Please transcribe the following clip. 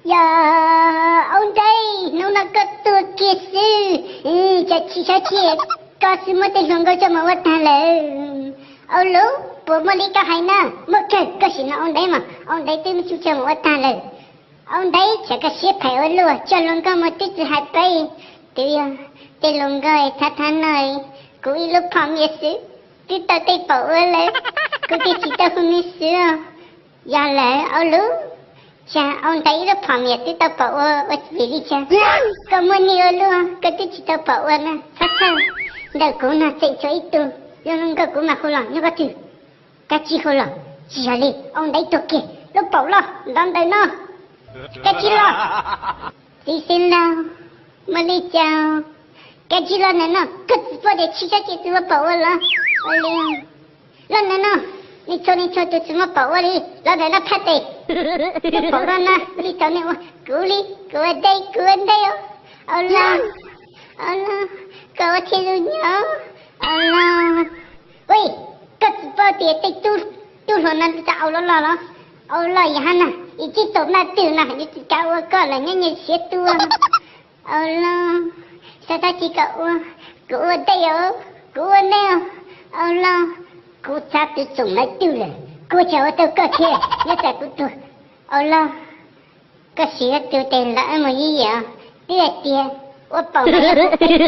Yog, Au Ntev, hnub no koj tuag kiag xwb, cas tsis sab thiab, koj xwb muab tej hluas nkauj coj mus ua tag lawm. Au Lub, puas muaj li koj hais na? Muaj kawg, koj sim no Au Ntev mas, Au Ntev twb muab tsuj coj mus ua tag lawm. Au Ntev, tsam koj siab phem ua luaj, coj hluas nkauj mus twb tsis hais peb. Twb yog tej hluas nkauj thab thab no, kuv ib lub phom mias xwb twb tau tej pom ua lawm, kuv twb tsis tau hu nws xwb. Yog lawm Au Lub, cas Au Ntev ib lub phom mias twb tau pom ua, ua vim li cas? Koj muaj nyiaj ua luaj koj twb tsis tau pom ua na, txhob txhawj. Ntawm kuv no tseem tshuav ib tug, yog hluas nkauj kuv mam hu los nyob qhov twg. Koj tsis hu los, tsis yog li, Au Ntev tuag kiag, lub paum loj ntov ntawm no. Koj tsis los, txiv xeev laus, muaj li cas? Koj tsis los ntawm no, koj tsis paub tias tsis sab ces tsis muaj paum ua los? Ua li, los ntawm no, nej txhua nej txhua tus tsis muaj paum ua li, los ntawm no phaj tes. Lub paum loj no li thaum nej ua kuv li, kuv ua ntej, kuv ua ntej os. Au los, au los, koj ua thiaj li nyob, au los. Ua, koj tsis paub tias tej tub hluas no tau au loj loj los? Au los yog hab na, ib tib tau maj twg no yuav tsis kav ua koj lawm, nyob nyias siav tuaj. Au los, xav tab sis kom ua, kuv ua ntej os, kuv ua ntej os. Au los, kuv txav kuv tsoom maj twg lawm, kuv ua cas ua tau koj thiab, nyob tsam kuv tuag. Au los, koj sim yog tus tes lawv mus yig yam, twb hais tias ua paum no yog kuv peb